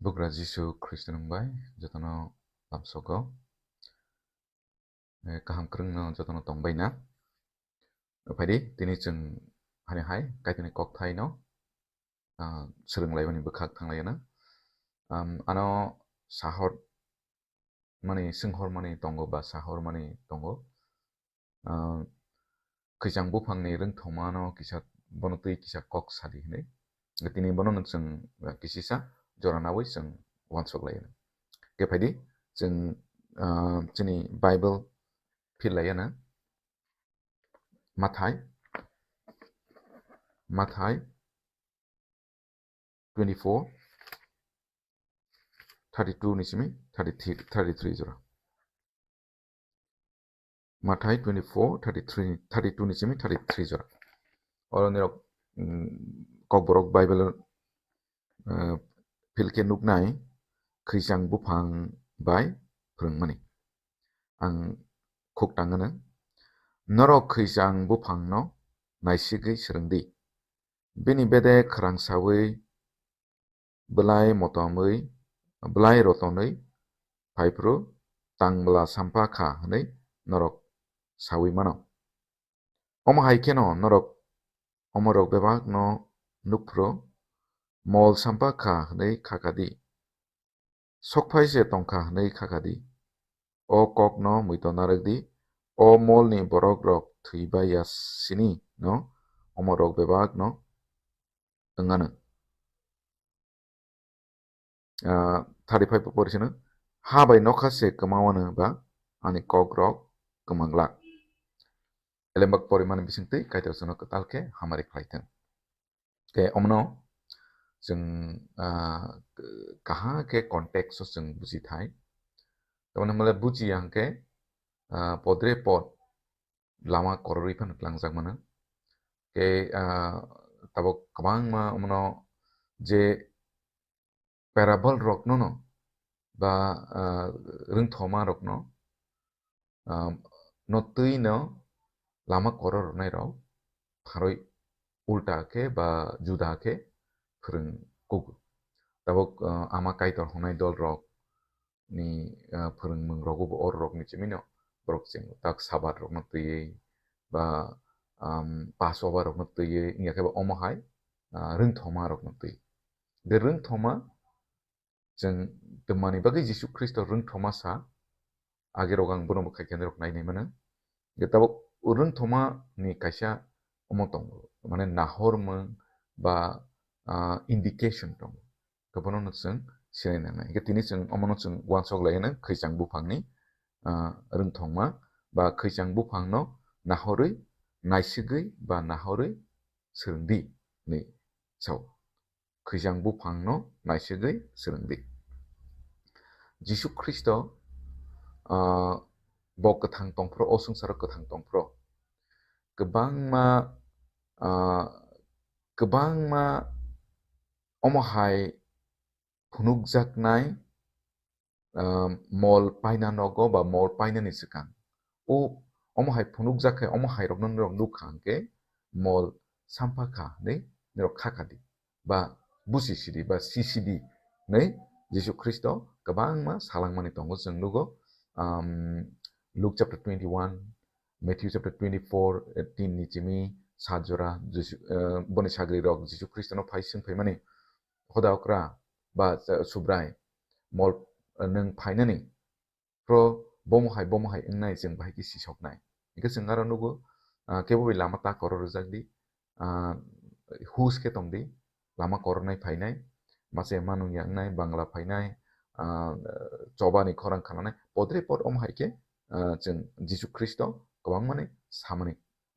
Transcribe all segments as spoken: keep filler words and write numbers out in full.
Bugra Jisu Khristo nung bai jotono lamsogo. Eh, kaham kwrwngno jotono tongbaina. Phaidi, tini chwng hani hai Kaitorni kokthaino, ah, swrwnglaimani bwkhak thanglaiyana. Am, ano sahor mani, swnghor mani tongo ba sahor mani tongo. Ah, khwichang buphangni rwngthomano kisa, bono twi kisa kok sadi hinwi. Tini bono no chwng, ah, kisisa jora nawi chwng uansuk lai. Khe phaidi chwng, ah, chini Bible phil lai na. Mathai, Mathai twenty-four, thirty-two ni simi thirty-three, thirty-three jora. Mathai twenty-four, thirty-three, thirty-two ni simi thirty-three jora. Oro nirok, mm, Kokborok Bible, eh, phil khe nuknai khwichang buphang bai phwrwngmani. Ang khuk tangano, norok khwichang buphangno naisigwi swrwng di. Bini bede khwrang sawi bwlai motomwi, bwlai rotonwi phaiphru tang bwla sampha kha hwnwi norok sawi mano. Omo hai kheno norok omorok bebakno nukphru mol sampha kha hwnwi kha kha di. Sokphai se tong kha hwnwi kha kha di. O kokno muitu narwk di, o molni borokrok thwibai ya sini no omorok bebakno wng anw. Ah, thirty-five bo pori sino, ha bai nokha se kwma wano ba ani kokrok kwma glak. Elembak porimani bisingtwi Kaitor chwngno kwtal khe hamari khlai thung. Khe omono chwng, ah, kaham khe context o chwng buji thai. Tamoni hwnle buji ya hwnkhe, ah, podre pod lama kororwi phano tlangjak mano. Khe, ah, tabuk kwbangma omono je parable rokno no ba, ah, rwngthoma rokno, ah, no twi no lama koror rwnai rok pharoi ulta khe ba juda khe phwrwng kugo. Tabuk, ah, ama Kaitor hwnai dol rok ni, ah, phwrwngmung rogo bo or rok ni chimino borok cheng tak Sabat rokno twiwi ba, um, Passover rokno twiwi wngya khe ba omo hai, ah, rwngthoma rokno twi. De rwngthoma chwng twmani bagwi Jisu Khristo rwngthoma sa, age rok ang bono bo khai khe rok nai nai mano. Ge tabuk rwngthoma ni kaisa omo tongo, mane nahormung ba, ah, indication tongo. Khe bono no chwng sinai nangnai. Hingkhe tini chwng omono chwng uansuk lai hino khwichang buphangni, ah, rwngthoma ba khwichang buphangno nahorwi, naisigwi ba nahorwi swrwng di hinwi sao. Khwichang buphangno naisigwi swrwng di. Jisu Khristo, ah, bo kwthang tongphuru, o swngcharo kwthang tongphuru. Kwbangma, ah, kwbangma omo hai phunukjaknai, ah, mol paina nogo ba mol painani swkang. O omo hai phunukjak khe omo hai rokno norok nukha hwnkhe mol sampha kha hinwi norok kha kha di ba busi sidi ba sisidi hinwi Jisu Khristo kwbangma salangmani tongo chwng nugo. Um, Luke chapter twenty-one, Matthew chapter twenty-four, eh, tin ni chimi sat jora Jisu, eh, boni sagri rok Jisu Khristono phai swng phaimani, "Hoda okra ba, eh, Subrai, mol, eh, nwng phainani pro bomo hai, bomo hai wngnai chwng bahai khe sisoknai." Hingkhe chwng aro nugo, ah, kebo bai lama ta koro rwjak di, ah, hus khe tong di, lama koroknai phainai, mase manung ya wngnai, bangla phainai, ah, chobani khorang khananai, podre pod omo hai khe, ah, chwng Jisu Khristo kwbangmani samani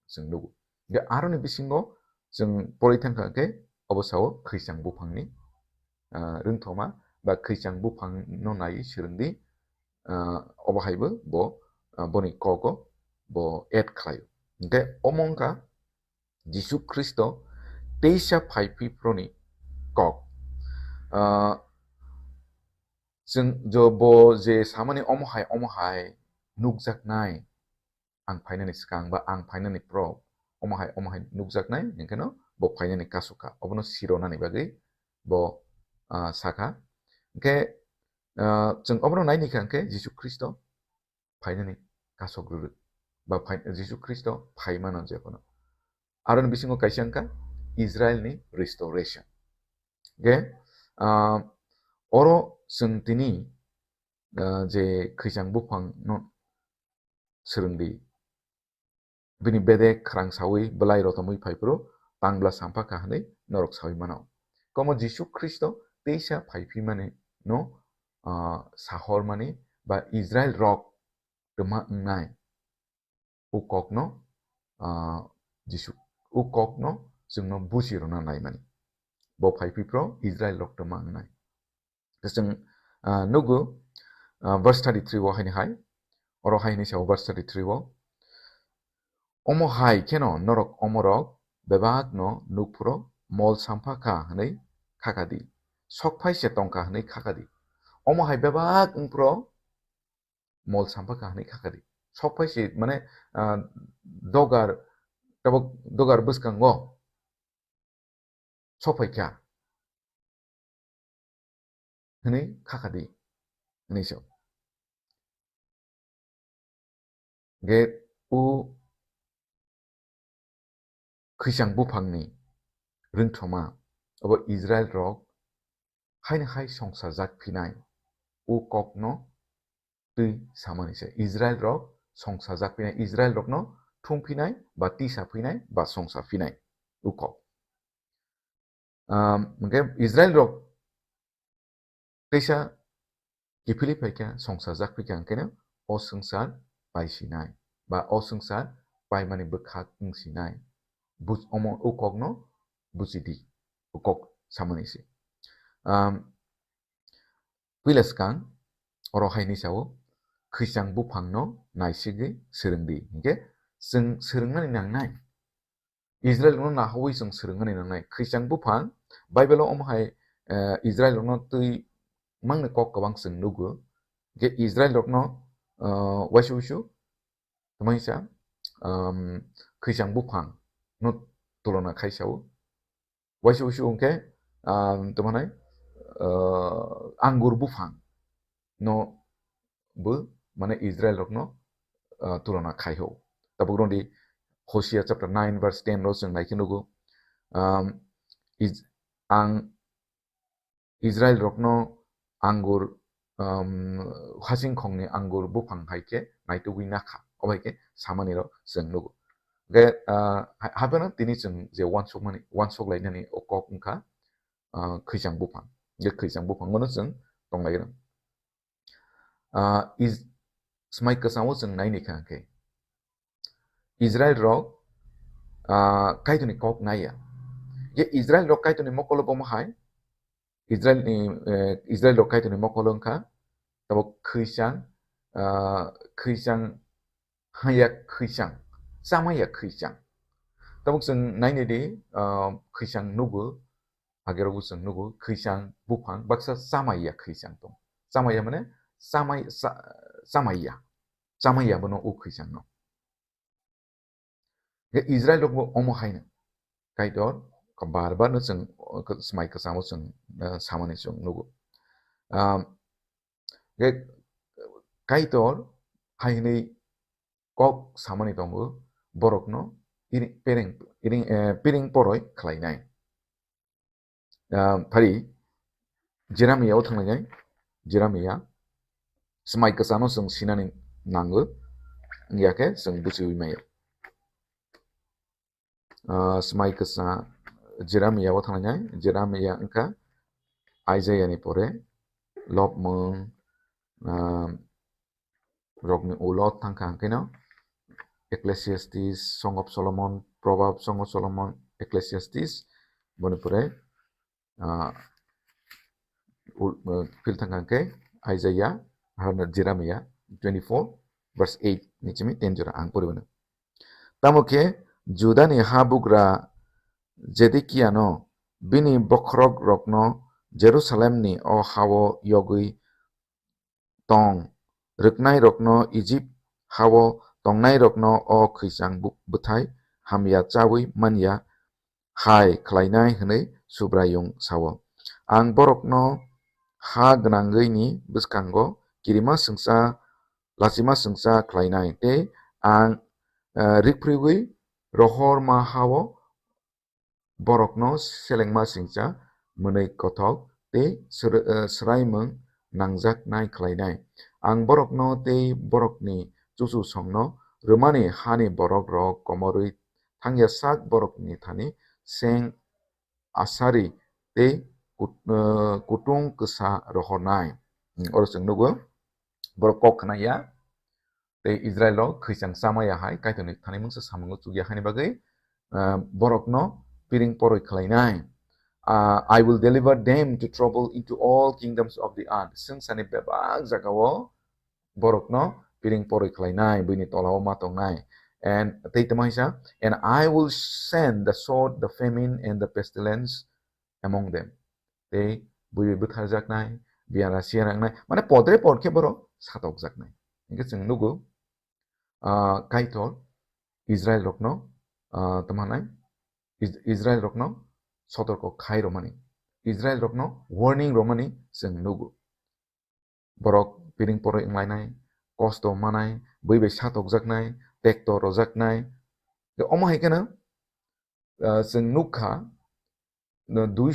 chwng nugo. Hingkhe aroni bisingo chwng poroi thangkha khe obo sao khwichang buphangni, ah, rwngthoma ba khwichang buphangno naiwi swrwng di, ah, obo haibo bo, ah, boni kogo bo add khlaio. Hingkhe omo wngkha Jisu Khristo teisa phaiphiphroni kok. Ah, chwng jo bo je samani omo hai, omo hai nukjaknai, ang phainani swkang ba ang phainani pro, omo hai, omo hai nukjaknai, hingkheno bo phainani kasu kha. Obono sironani bagwi bo, ah, sakha. Hwnkhe, ah, chwng obono naini kha hwnkhe Jisu Khristo phainani kasok rwrwk ba phai-, Jisu Khristo phaimano jephano. Aroni bisingo kaisa wngkha Israelni restoration. Hwnkhe, ah, oro chwng tini, ah, je khwichang buphangno swrwngdi. Bini bedek khwrang sawi bwlai rotomwi phaiphuru tangbla sampha kha hwnwi norok sawi mano. Komo Jisu Khristo teisa phaiphimani no, ah, sahormani ba Israel rok twma wngnai. O kokno, ah, Jisu, o kokno chwngno buji rwna naimani. Bo phaiphipro Israel rok twma wngnai. Chwng, ah, nugo, ah, verse thirty-three o haini hai, oro haini sao verse thirty-three o, "Omo hai kheno norok omorok bebakno nukphuru mol sampha kha hwnwi khakadi, sok phai se tongkha hwnwi khakadi." Omo hai bebak wngphuru mol sampha kha hwnwi khakadi. Sok phai se mane, ah, dogar, tabuk dogar bwskango sophaikha hwnwi khakadi hwnwi se. Ge o khwichang buphangni rwngthoma abo Israel rok haino hai songsajak phinai o kokno twi samani se. Israel rok songsajak phinai, Israel rokno thum phinai ba tisa phinai ba songsa phinai o kok. Um, hwnkhe Israel rok teisa kiphilwi phaikha, songsajak phaikha, hwnkhe o swngchar paisinai ba o swngchar paimani bwkhak wngsinai. Buj-, omo o kokno bujidi, o kok samani se. Um, Puila swkang, oro haini sao, khwichang buphangno naisigwi swrwngdi. Hinkhe chwng swrwngmani nangnai. Israel rokno nahawi chwng swrwngmani nangnai. Khwichang buphang, Bible o omo hai, eh, Israel rokno twi mangni kok kwbang chwng nugo. Hinkhe Israel rokno, eh, waisa waisa, tamo hisa, um, khwichang buphang no tulona khai sao. Waisa waisa hwnkhe, ah, tamo hwnai, ah, angur buphang no bo mane Israel rokno, ah, tulona khai ho. Tabuk rwngdi Hosea chapter nine verse ten ro chwng nai khe nugo. Um, Is-, ang Israel rokno angur, um, hasing khongni angur buphang hai khe naitugwi nakha, obo hai khe samani rok chwng nugo. Ge, ah, ha-, hapheno tini chwng je uansukmani, uansuk lainani o kok wngkha, ah, khwichang buphang. Je khwichang buphang bono chwng tonglai rw. Ah, is-, Swmai Kwchang o chwng naini kha hwnkhe Israel rok, ah, Kaitorni kok naiya. Je Israel rok Kaitorni mokolo bomo hai, Israel ni, eh, Israel rok Kaitorni mokolo wngkha, tabuk khwichang, ah, khwichang haya khwichang, chamaya khwichang. Tabuk chwng naini di, ah, khwichang nugo, agerok bo chwng nugo, khwichang buphang, baksa chamaya khwichang tong. Chamaya mane chamai-, cha-, chamaya. Chamaya bono o khwichang no. Ge Israel rok bo omo haino. Kaitor bar bar no chwng, uh, Swmai Kwchang o chwng, uh, samani chwng nugo. Um, ge Kaitor hai hwnwi kok samani tongo, borokno iri-, pereng, iring, eh, piring poroi khlainai. Ah, phari Jeremia o thanglainai, Jeremia, Swmai Kwchang no chwng sinani nango, wngya khe chwng buchiwi maya. Ah, Swmai Kwchang Jeremia o thanglainai, Jeremia wngkha Isaiah ni pore, lobmung, ah, rokni ulo thangkha hwnkhe no Ecclesiastes, Song of Solomon, Proverbs, Song of Solomon, Ecclesiastes, boni pore, ah, ul-, ah, phil thangkha hwnkhe Isaiah, harno Jeremiah twenty-four verse eight ni simi ten jora ang pori mano. Tamo khe Judani habugra Zedekiano bini bokhorokrokno Jerusalemni o hao yogwi tong rwknairokno Ijip hao tongnairokno o khwichang bu-, bwthai hamya chaui manya hai khlainai hwnwi Subraiyung sao. Ang borokno ha gwnangwi ni bwskango kirima swngsa, lachima swngsa khlainai, tei ang, eh, rikphriwi rohorma hao borokno selengma singcha, mwnwi kothok tei sr-, eh, swraimung nangjaknai khlainai. Ang borokno tei borokni chuchusongno rwmani hani borok rok komorwi thangya sak borokni thani seng asari tei kut-, eh, kutung kwsa rohornai. Hmm, oro chwng nugo, borok kok khna ya, tei Israel rok khwichang chama ya hai, Kaitorni thani mungsa samungo chukya haini bagwi, ah, borokno piring poroi khlainai. Ah, "I will deliver them to trouble into all kingdoms of the earth." Swngcharni bebak jagao borokno piring poroi khlainai, buini tolao ma tongnai. And tei tamo hai sa, "And I will send the sword, the famine, and the pestilence among them." Tei bui bai bwtharjaknai, biyara siya rangnai, mane podre pod khe borok satokjaknai. Hingkhe chwng nugo, ah, Kaitor Israel rokno, ah, tamo hanai, Is-, Israel rokno sotorko khai romani, Israel rokno warning romani chwng nugo. Borok piring poroi wnglainai, kosto manai, bui bai satokjaknai, tekto rojaknai. Tei omo hai kheno, ah, chwng nukha, no, dui,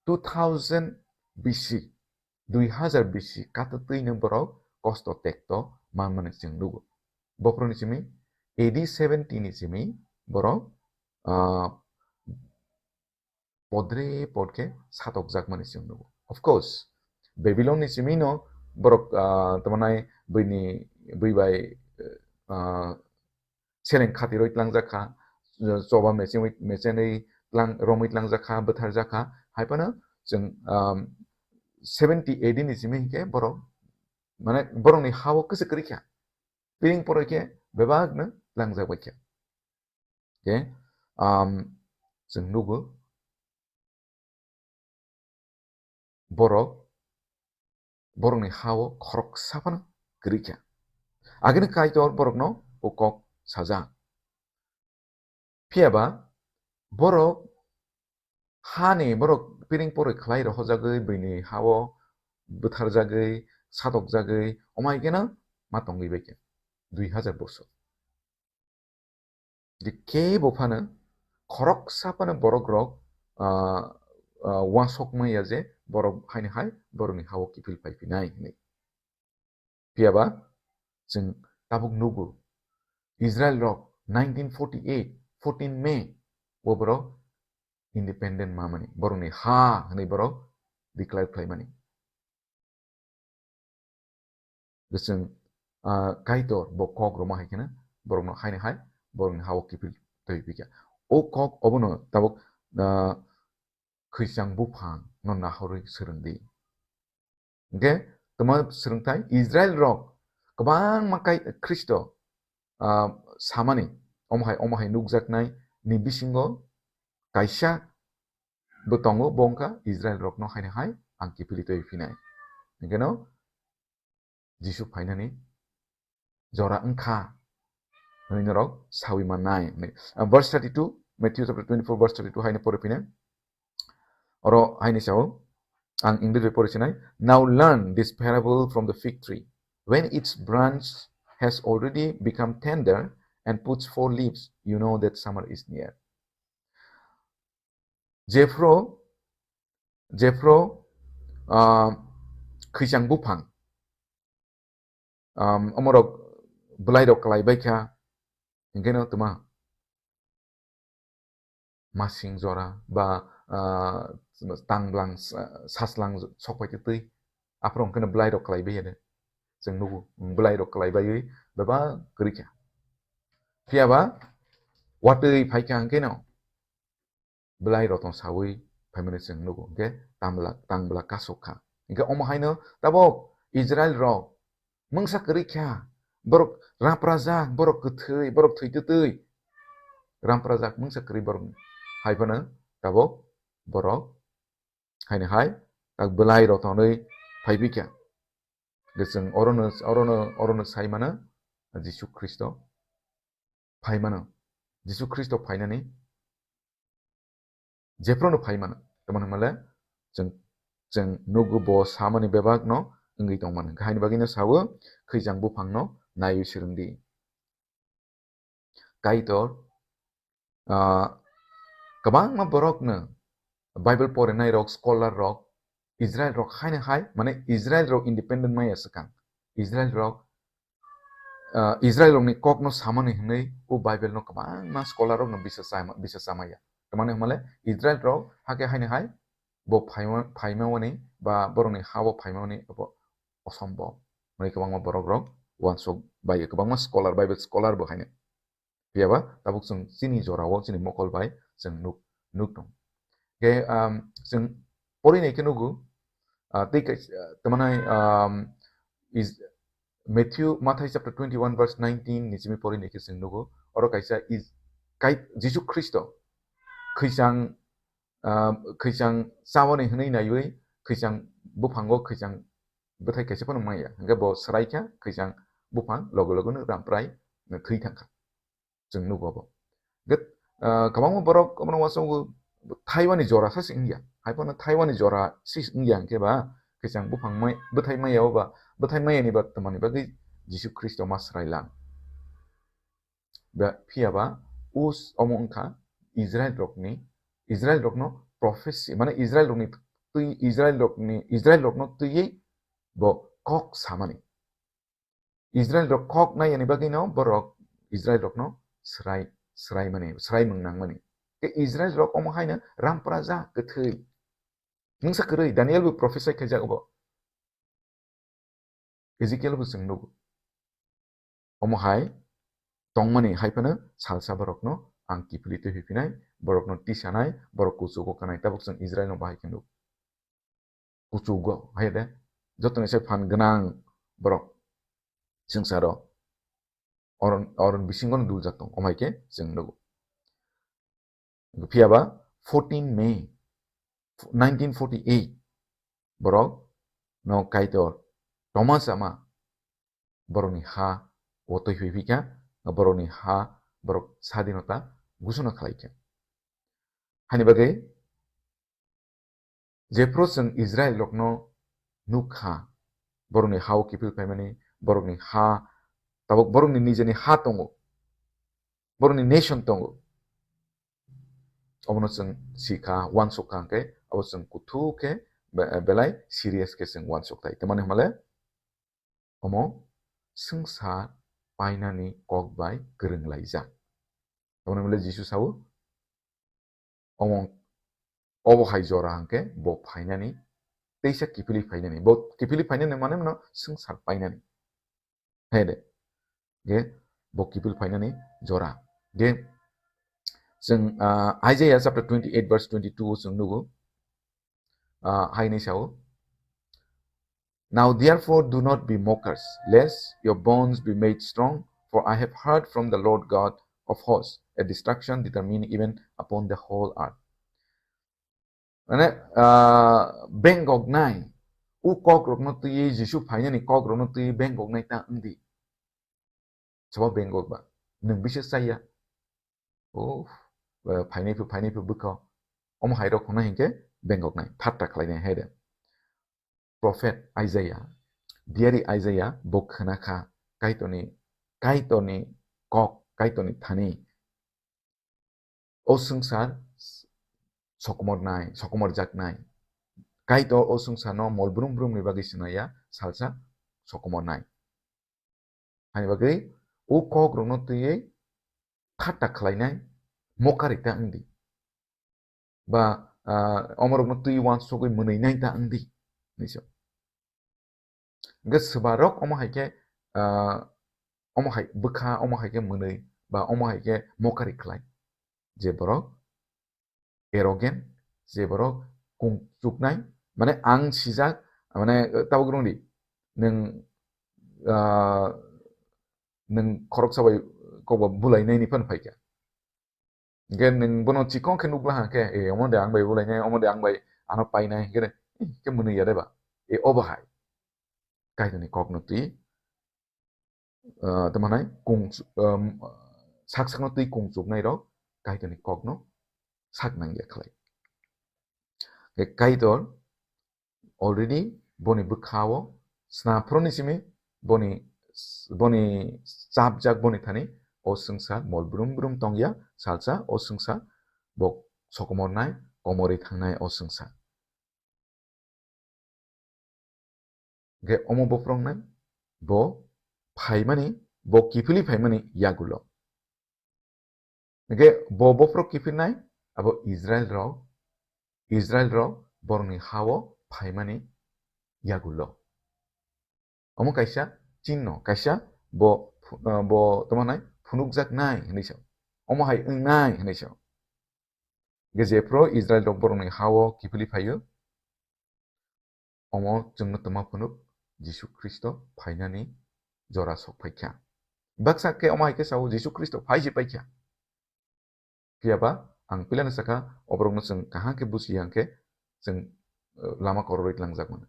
two thousand B C, dui hazar B C katatwino borok kosto tekto manmani chwng nugo. Bophoroni simi A D seventy ni simi borok, ah, podre pod khe satokjakmani chwng nugo. Of course, Babylon ni simi no borok, ah, tamo hanai buini, bui bai, ah, seleng khatiroi tlangjak kha, choba mechenwi, mechenwi tlang-, romwi tlangjak kha, bwtharjak kha, hai phano chwng, um, seventy A D ni simi hinkhe borok, mane borokni ha-o kwchwk kwrwi kha, piring poroi khe bebakno tlangjak bai kha. Khe, um, chwng nugo, borok, borokni ha-o khoroksa phano kwrwi kha. Agini Kaitor borokno o kok sajak. Phiya ba borok hani borok piring poroi khlai rohorjagwi, buini ha-o bwtharjagwi, satokjagwi, omo hai kheno ma tongwi bai kha dui hazar bosor. Je kebo phano khoroksa phano borok rok, ah, ah, uansukma ya je borok haini hai borokni ha-o kiphil pai phinai hinwi. Phiya ba chwng tabuk nugo, Israel rok nineteen forty-eight, fourteen May o borok independent mamani, borokni ha hinwi borok declare khlaimani. Bwswng, ah, Kaitor bo kok rwma hai kheno borokno haini hai borokni ha-o kiphil twi phi kha. O kok obono tabuk, ah, khwichang buphang no nahorwi swrwng di. Hingkhe tamo swrwngthai Israel rok kwbangma kai Khristo, ah, samani omo hai, omo hai nukjaknai ni bisingo kaisa bo tongo, bo wngkha Israel rokno haini hai ang kiphilwi twi phinai. Hingkheno Jisu phainani jora wngkha hwnwi norok saui mannai. Hwnwi, ah, verse thirty-two, Matthew chapter twenty-four, verse thirty-two haino pori phina. Oro haini sao, ang English bai pori sinai. "Now learn this parable from the fig tree. When its branch has already become tender and puts four leaves, you know that summer is near." Jephro, Jephro, ah, khwichang buphang, um, omorok bwlairok kwlai bai kha, hingkheno tuma masing jora ba, ah, tang bwlang, sa-, saslang sok pai twi, aphuru hingkheno bwlairok kwlai bai ya de. Chwng nugo, bwlairok kwlai baiwi bebak kwrwi kha. Phiya ba watwi phai kha hingkheno bwlai rotong saui phaimani chwng nugo, hingkhe tambla, tangbla kasuk kha. Hingkhe omo haino tabok Israel rok mungsa kwrwi kha, borok raprajak, borok kwthwi, borok thwi twtwi raprajak, mungsa kwrwi borok hai phano tabok borok haino hai tak bwlai rotongwi phaibi kha. Hingkhe chwng orono, orono, orono sai mano Jisu Khristo phai mano. Jisu Khristo phainani jephruno phai mano. Tamoni hwnmale chwng chwng nugo bo samani bebak no wngwi tongmani. Haini bagwi no sawo, khwijang buphang no naiwi swrwng di. Kaitor, ah, kwbangma borokno Bible porinai rok, scholar rok, Israel rok haino hai, mane Israel rok independent maya swkang. Israel rok, ah, Israel rokni kokno samani hwnwi o Bible no kwbangma scholar rokno bisa chama-, bisa chamaya. Tamani hwnmale Israel rok hake haino hai bo phaima-, phaimawani ba borokni ha-o phaimawani abo osombhob. Hwnwi kwbangma borok rok uansuk bai, kwbangma scholar, Bible scholar bo haino. Phiya ba tabuk chwng chini jorao chini mokol bai chwng nuk, nuk tong. Khe, um, chwng porinai khe nugo, ah, tei kaisa, ah, tamani, um, is Matthew, Mathai chapter twenty-one verse nineteen ni simi porinai khe chwng nugo. Oro kaisa is, kai, Jisu Khristo khwijang, ah, khwijang chawani hwnwi naiwi khwijang buphango khwijang bwthai kaisa phano maya. Hwnkhe bo swrai kha khwijang buphang loge loge no ramprai thwi thang kha. Chwng nugo bo. Hwnkhe, ah, kwbangma borok omono uansukgo thaiwani jora sa se wngya. Hai phano thaiwani jora se wngya hwnkhe ba, khwijang buphang mai-, bwthai maya o ba, bwthai maya ni ba twmani bagwi Jisu Khristo ma swrai lang. Ba, phiya ba, us-, omo wngkha Israel rokni, Israel rokno prophecy, mane Israel rokni twi, Israel rokni, Israel rokno twiwi bo kok samani. Israel rok kok nai yani bagwi no borok Israel rokno swrai, swrai mani, swrai mung nang mani. Ke Israel rok omo haino rampra ja kwthwi. Mungsa kwrwi Daniel bo prophesy khaijak obo. Ezekiel bo chwng nugo. Omo hai tongmani hai phano salsa borokno ang kiphilwi twi phinai, borokno tisanai, borok kuchugo kanai, tabuk chwng Israel no bahai khe nugo. Kuchugo, hai de, jotoni se phan gwnang borok swngcharo, oron, oron bisingo no duljak tong, omo hai khe chwng nugo. Phiya ba fourteen May nineteen forty-eight borok no Kaitor toma sama borokni ha o twi phi kha, borokni ha borok sadinota gusuna khlai kha. Hani bagwi jephru chwng Israel rokno nuk kha, borokni ha o kiphil phaimani, borokni ha, tabuk borokni nijeni ha tongo, borokni nation tongo. Obono chwng si kha, uansuk kha hwnkhe, abo chwng kuthuk khe be-, belai serious khe chwng uansuk thai. Tamani hwnmale omo swngchar painani kok bai kwrwng laijak. Tamani hwnmale Jisu sao, omo, obo hai jora hwnkhe bo phainani, teisa kiphilwi phainani. Bo kiphilwi phainani mane mano swngchar painani. Hai de. Ge bo kiphil phainani jora. Ge chwng, ah, Isaiah chapter twenty-eight verse twenty-two o chwng nugo. Ah, hai hinwi sao, "Now therefore do not be mockers, lest your bones be made strong, for I have heard from the Lord God of hosts a destruction determined even upon the whole earth." Mane, ah, bengkoknai, o kokrokno twiwi, Jisu phainani kokrokno twiwi bengkoknai ta wngdi. Sobo bengkok ba, nwng bisa chaya. O, phainai phu, phainai phu bwkha. Omo hai rok hwnna hinkhe bengkoknai, thatta khlainai hai de. Prophet Isaiah, diari Isaiah bo khna kha Kaitorni, Kaitorni kok, Kaitorni thani. O swngchar sokomornai, sokomorjaknai. Kaitor o swngcharno mol brum brumni bagwi swnaya, salsa sokomornai. Hani bagwi o kokrokno twiwi thatta khlainai, mokari ta wngdi. Ba, ah, omorokno twi uansugwi mwnwinai ta wngdi, hinwi sa. Hwnkhe swbarok omo hai khe, ah, omo hai bwkha, omo hai khe mwnwi, ba omo hai khe mokari khlai. Je borok arrogant, je borok kung chuknai, mane ang sijak, mane tabuk rwngdi, nwng, ah, nwng khoroksa bai kokba bulainaini phano phaikha. Hwnkhe nwng bono chikon khe nukla ha khe, "E, omo de ang bai bulainai, omo de ang bai ano painai," hwnkhe, "Eh, khe mwnwi ya de ba?" E, obo hai. Kaitorni kokno twi, ah, tamo nai kung, um, sak sakno twi kung chuknai rok Kaitorni kokno sak nang ya khlai. Hwnkhe Kaitor already boni bwkha-o sna phuruni simi boni, boni chapjak boni thani o swngsa mol brum brum tongya, salsa o swngsa bo sokomornai, komorwi thangnai o swngsa. Hwnkhe omo bophrongnai bo phaimani, bo kiphilwi phaimani yagulo. Hwnkhe bo bophro kiphilnai abo Israel rok, Israel rok borokni ha-o phaimani yagulo. Omo kaisa chinno, kaisa bo phu-, ah, bo tamo nai phunukjaknai hinwi sa. Omo hai wngnai hinwi sa. Hwnkhe jephru Israel rok borokni ha-o kiphilwi phaio, omo chwngno twma phunuk Jisu Khristo phainani jora sok phaikha. Baksa khe omo hai khe sao Jisu Khristo phai se paikha. Phiya ba ang pilano sakha, oborokno chwng kaham khe bujiya hwnkhe chwng, eh, lama kororwi tlangjak mano.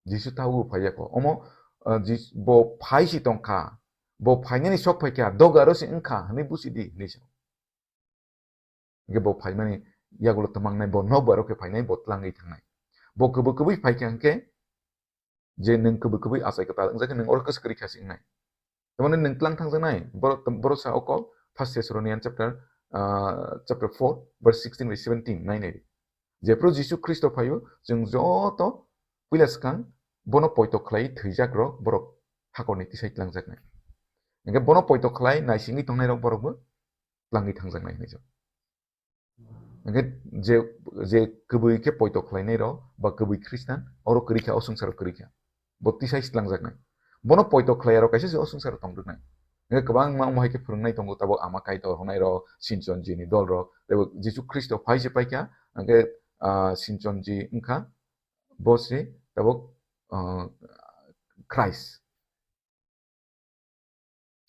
Jisu tabukbo phaiya kho. Omo, eh, Jis-, bo phai si tongkha, bo phainani sok phaikha, dogaro se wngkha hwnwi buji di hinwi sa. Hwnkhe bo phaimani yagulo twmangnai, bo nokbar rok khe phainai, bo tlangwi thangnai. Bo kwbwi kwbwi phaikha hwnkhe, je nwng kwbwi kwbwi achai kwtal wngjak khe nwng oro kwswk kwrwi kha se wngnai. Tamani nwng tlang thangjaknai, boro, boro sa o kok, First Thessalonians chapter, ah, chapter four, verse sixteen by seventeen nai nai. Jephru Jisu Khristo phaio, chwng joto puila swkang bono poito khlai thwijak rok borok hakorni tisai tlangjaknai. Hwnkhe bono poito khlai naisingwi tongnai rok borokbo tlangwi thangjaknai hinwi sa. Hwnkhe je, je kwbwi khe poito khlainai rok ba kwbwi Khristan, oro kwrwi kha, o swngcharo kwrwi kha. Bo tisai tlangjaknai. Bono poito khlai rok kaisa se o swngcharo tong rwnai. Hwnkhe kwbangma omo hai khe phwrwngnai tongo tabuk Ama Kaitor hwnai rok, Sinchonji ni dol rok. Tei bo Jisu Khristo phai se paikha, hwnkhe, ah, Sinchonji wngkha, bo se tabuk, ah, Christ.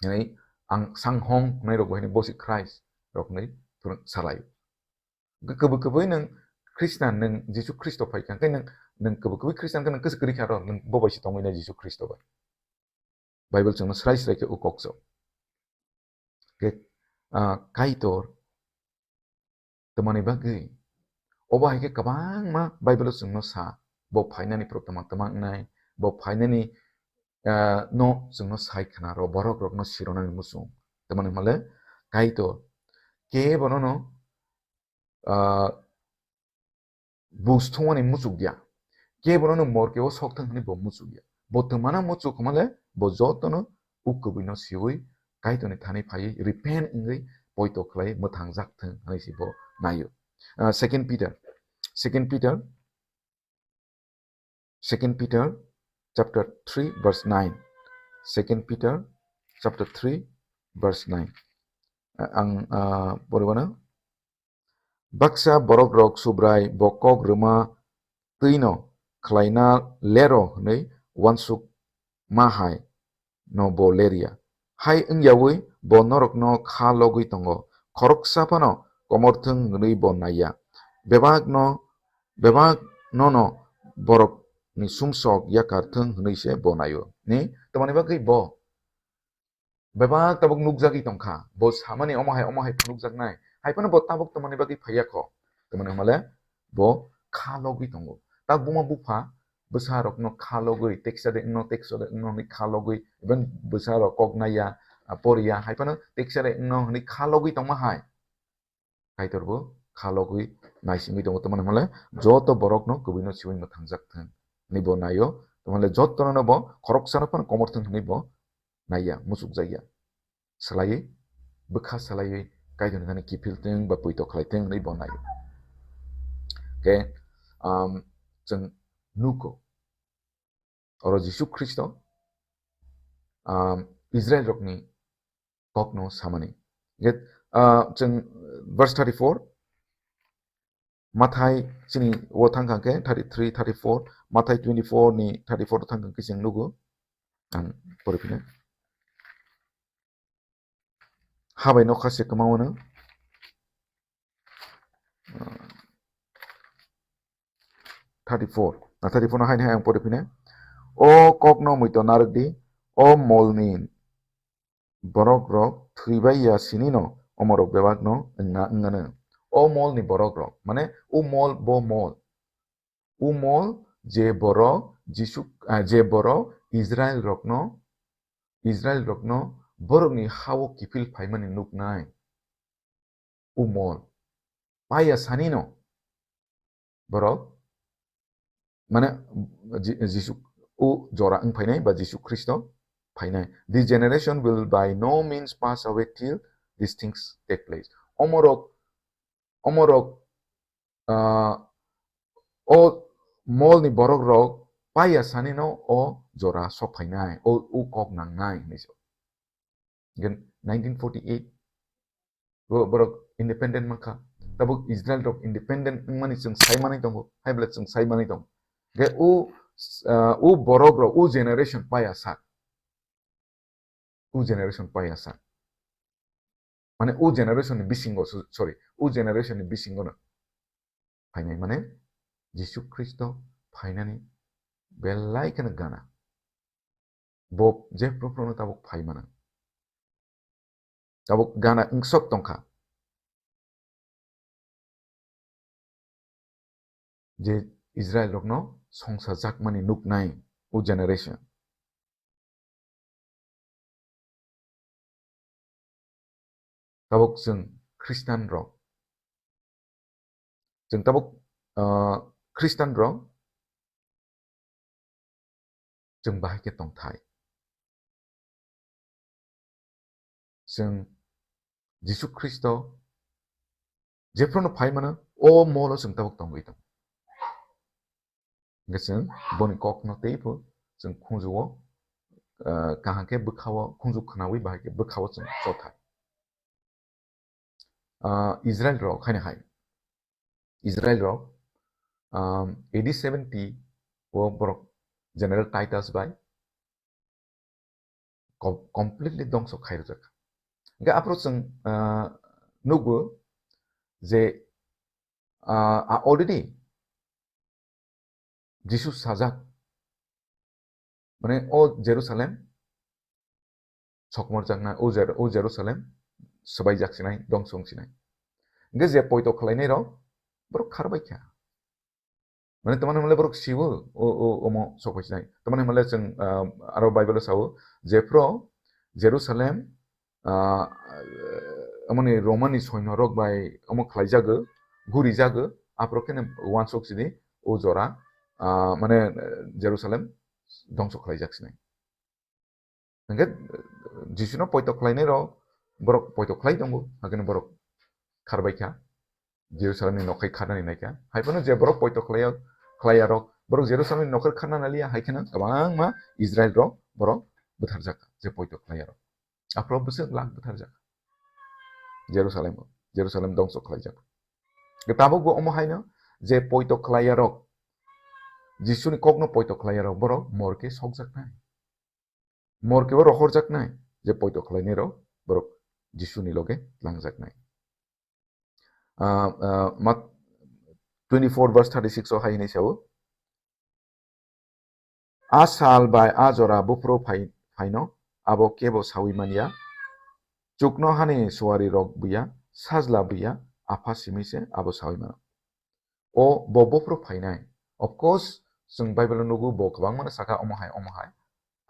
Hwnwi ang sanghong hwnwi rok bo hwnwi bo se Christ rok hwnwi phwrwng-, salai. Hwnkhe kwbwi kwbwi nwng Khristan, nwng Jisu Khristo phai kha, hwnkhe nwng, nwng kwbwi kwbwi Khristan khe nwng kwswk kwrwi kha ro, nwng bo bai se tongwi nai Jisu Khristo bai. Bible chwngno srai srai khe o kok so. Hwnkhe, ah, Kaitor Tamani bagwi? Obo hai khe kwbangma Bible-o chwngno sa, bo phainani phrwk tama tama wngnai, bo phainani, ah, no chwngno sai khna rw, borok rokno sironani muchung. Tamani hwnle Kaitor kebo nono, ah, buj thumani muchukya, kebo nono morkeo sok thang hwnwi bo muchukya. Bo twmana muchuk hwnmale bo jotono uk kwbwino siwi Kaitorni thani phaiwi repent wngwi poito khlai mwthangjak thung hwnwi se bo naio. Ah, Second Peter, Second Peter, Second Peter chapter three verse nine. Second Peter chapter three verse nine. Ah, ang, ah, poribana. Baksa borokrok Subrai bo kok rwma twino khlaina lero hwnwi uansukma hai no bo lerya. Hai wngyaui bo norokno kha logwi tongo, khoroksa phano komorthwng hwnwi bo naiya. Bebakno, bebak nono borokni sumsok yakarthwng hwnwi se bo naio. Ni, tamoni bagwi bo Bebak tabuk nukjagwi tongkha. Bo samani omo hai, omo hai phunukjaknai. Hai phano bo tabuk tamani bagwi phaiya kho. Tamani hwnmale bo kha logwi tongo. Ta buma bupha bwsa rokno kha logwi, teksa de wngno, teksa de wngno hwnwi kha logwi, even bwsa rok kok naiya, ah, poriya, hai phano teksa de wngno hwnwi kha logwi tongma hai. Kaitor bo kha logwi naisingwi tongo, tamani hwnmale joto borokno kwbwino siwi mwthangjak thung hwnwi bo naio, tamale jotono bo khoroksano phano komor thung hwnwi bo naiya, muchukjakya. Swlaiwi, bwkha swlaiwi Kaitorni thani kiphil thung ba poito khlai thung hwnwi bo naio. Khe, um, chwng nugo, oro Jisu Khristo, um, Israel rokni kokno samani. Get, uh, chwng verse thirty-four, Mathai chini o thang kha khe thirty-three, thirty-four, Mathai twenty-four ni thirty-four thang kha khe chwng nugo. Ang pori phina. Habai nokha se kwma wano. Thirty-four. Na thirty-four no haini hai ang pori phina. O kokno muitor narwk di, o molni borok rok thwibai ya sini no omorok bebak no wngna wngano. O molni borok rok, mane o mol bo mol. O mol je borok Jisu, ah, je borok Israel rokno, Israel rokno borokni hao kiphil phaimani nuknai. O mol. Paya sanino borok, mane, Ji-, Jisu, o jora wng phainai ba Jisu Khristo phainai. "This generation will by no means pass away till these things take place." Omorok, omorok, ah, o molni borok rok paya sanino o jora sok phainai, o, o kok nangnai hinwi se. Gen nineteen forty-eight bo borok independent mankha. Tabuk Israel rok independent wngmani chwng sai manwi tongo, hai bwle chwng sai manwi tongo. Ge o, ah, o borok rok, o generation paya sak. O generation paya sak. Mane o generation ni bisingo, so-, sorry, o generation ni bisingo no phainai, mane Jisu Khristo phainani belai kheno gana. Bo jephru phruno tabuk phai mano. Tabuk gana wngsok tongkha. Je Israel rokno songsa jakmani nuknai o generation. Tabuk chwng Khristan rok, chwng tabuk, ah, Khristan rok, chwng bahai khe tongthai. Chwng Jisu Khristo jephruno phai mano, o molo chwng tabuk tongwi tongo. Hingke chwng boni kokno teibo chwng khunjugo, ah, kaham khe bwkhao, khunju khwnaui bahai khe bwkhao chwng chothai. Ah, Israel rok haino hai. Israel rok, um, A D seventy o borok General Titus bai com-, completely dongso khairojak. Hingke aphuru chwng, ah, nugo je, ah, a already Jisu sajak, mane o Jerusalem sokmorjaknai, o Jer-, o Jerusalem swbaijak sinai, dongso wng sinai. Hingke je poito khlainai rok, borok kharbai kha. Mane tamani hwnle borok siwo, o, o, omo sokbai sinai. Tamani hwnle chwng, ah, aro Bible o sao, jephru Jerusalem, ah, amoni Romani soino rok bai omo khlaijago, gurijago, aphuru kheno uansuk sidi o jora, ah, mane Jerusalem dongso khlaijak sinai. Hingke Jisuno poito khlainai rok, borok poito khlai tongo, hakeno borok kharbai kha. Jerusalemni nokhai kharnani naikha. Hai phano je borok poito khlaiya, khlaiya rok, borok Jerusalemni nokhai kharna naliya, hai kheno kwbangma Israel rok borok bwtharjak, je poito khlaiya rok. Aphuru bwswk lak bwtharjak. Jerusalem, Jerusalem dongso khlaijak. Tabukbo omo haino je poito khlaiya rok, Jisuni kokno poito khlaiya rok, borok morke sokjaknai. Morkebo rohorjaknai, je poito khlainai rok, borok Jisuni loge twlangjaknai. Ah, ah, Mat-, twenty-four verse thirty-six o hai hinwi sao, "A sal bai a jora buphuru phai-, phaino abo kebo saui manya, chuknohani suari rok buya, sajla buya, apha simi se abo saui mano." O bo buphuru phainai. Of course, chwng Bible o nugo bo kwbangmano saka omo hai, omo hai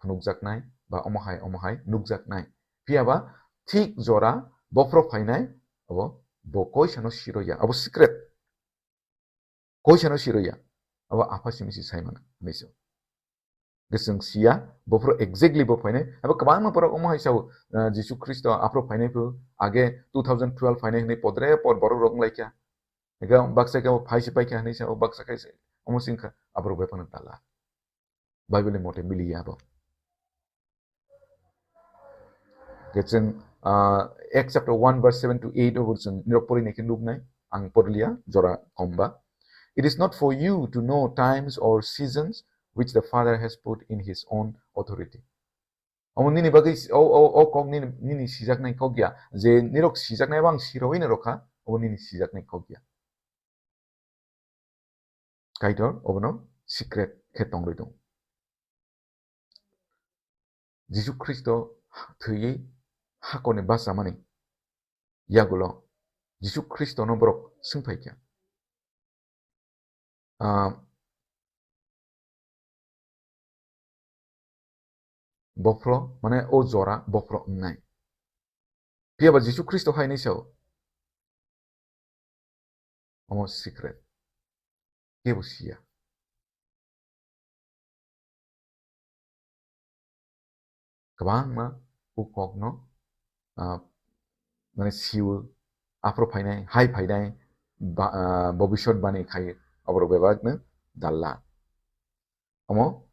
phunukjaknai, ba omo hai, omo hai nukjaknai. Phiya ba thik jora buphuru phainai, abo bo koisano siroya. Abo secret. Koisano siroya. Abo apha simi si saimano, hinwi se. Hingke chwng siya, buphuru exactly bo phainai. Abo kwbangma borok omo hai sao, ah, Jisu Khristo aphuru phainai phuru, age two thousand twelve phainai hinwi podre pod borok rok wnglaikha. Hingke baksa khe phai se paikha hinwi sao, baksa khe se omo se wngkha, aborok bai phano tala. Bible ni mote miliya abo. Hingke chwng, ah, Acts chapter one verse seven to eight o bo chwng nirok porinai khe nuknai, ang porliya, jora komba. "It is not for you to know times or seasons which the Father has put in his own authority." Omo nini bagwi si-, o, o, o kok nini, nini sijaknai kok ya, je nirok sijaknai bang sirowino rokha, omo nini sijaknai kok ya. Kaitor obono secret khe tongwi tongo. Jisu Khristo thwiwi hakorni bachamani yagulo Jisu Khristono borok swngphaikha. Ah, Bophro, mane o jora bophro wngnai. Phiya ba Jisu Khristo hai ni sao. Omo secret. Kebo siya. Kwbangma o kokno, ah, mane siwo, aphro phainai, hai phainai, ba-, ah, bobisot bani khai, oborok bebakno dalla. Omo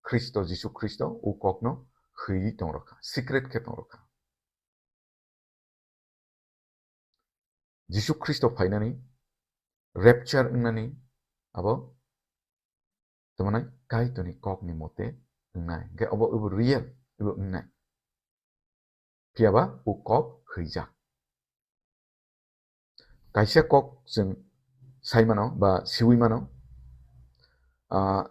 Khristo, Jisu Khristo o kokno hwi tongrokha, secret khe tongrokha. Jisu Khristo phainani, rapture wngnani, abo tongmani Kaitorni kokni mote wngnai. Hwnkhe obo, obo real, obo wngnai. Phiya ba o kok hwijak. Kaisa kok chwng sai mano ba siwi mano, ah,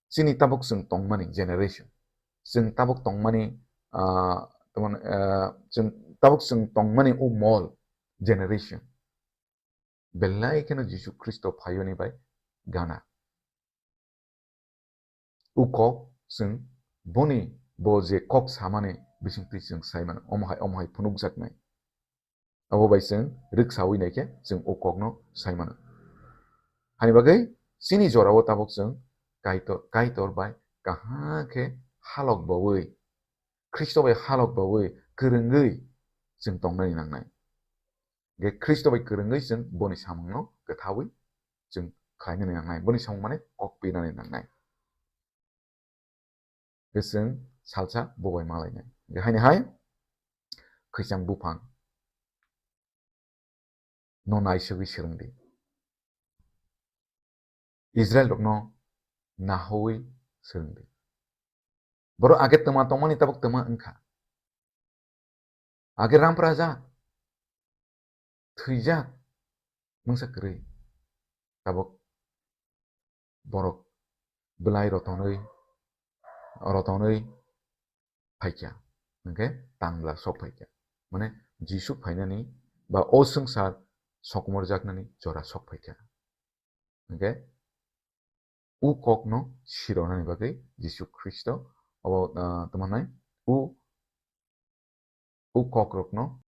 chini tabuk chwng tongmani generation, chwng tabuk tongmani, ah, tongmani, ah, chwng tabuk chwng tongmani o mol generation, belai kheno Jisu Khristo phayoni bai gana. O kok chwng boni bo je kok samani bisingtwi chwng sai mano, omo hai, omo hai phunukjaknai. Abo bai chwng rwksawi naikhe chwng o kokno sai mano. Hani bagwi chini jorao tabuk chwng Kaitor, Kaitor bai kaham khe halok bawi, Khristo bai halok bawi kwrwngwi chwng tongnani nangnai. Ge Khristo bai kwrwngwi chwng boni samungno kwthawi chwng khlainani nangnai, boni samung mane kok pinani nangnai. Ge chwng salsa bo bai malainai. Ge haini hai khwichang buphang no naisugwi swrwngdi. Israel rokno nahowi swrwngdi. Borok age twma tongmani tabuk twma wngkha. Age rampra jak, thwijak, mungsa kwrwi. Tabuk borok belai rotonwi, rotonwi phaikha, hwnkhe tangla sok phaikha. Mane Jisu phainani ba o swngchar sokomorjaknani jora sok phaikha. Hwnkhe o kokno sironani bagwi Jisu Khristo obo, ah, tamo hwnai o, o kokrokno